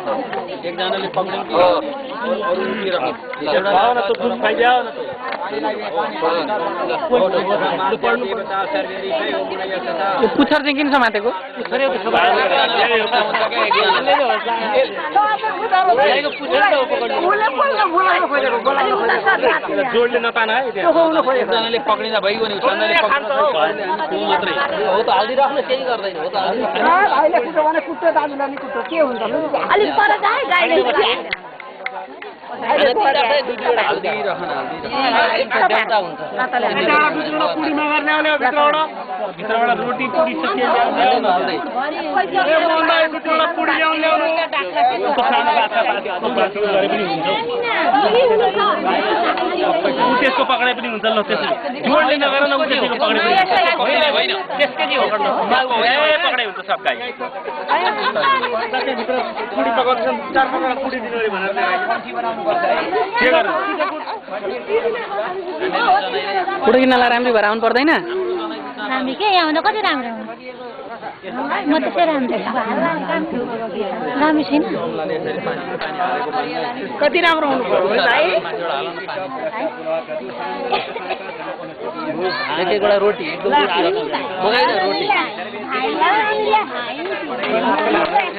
एकजनाले पक्रिनु कि अरु उठिरह एउटा न त दुध खाइदियो न त पुच्छर चाहिँ किन समातेको जोडले नतान है एकजनाले पक्रिँदा भइगयो नि उसले मात्रै हो त हाल्दिराख्नु केही गर्दैन हो त अहिले कुटो भने कुट्टो दाजुलाई नि कुट्टो के हुन्छ अलिक पर जाए गाइले भित्रबाट रोटी पुडी सकिए त्यसको पक्राइ पनि हुन्छ ल त्यसले जोडले नगर न त्यसको पक्राइ होइन त्यसकै के हो पक्राइ हुन्छ सब गाई पुडी पकाउँछ 4 पकडा पुडी दिनु रे भनेर के गर्नु पुडी किन्नलाई राम्रै भएर आउनु पर्दैन हामी के यहाँ कति राम्रो म त्यसै राम्रो छैन कति राम्रो हुनु पर्यो भाइ एक एकवटा रोटी एकदम रोटी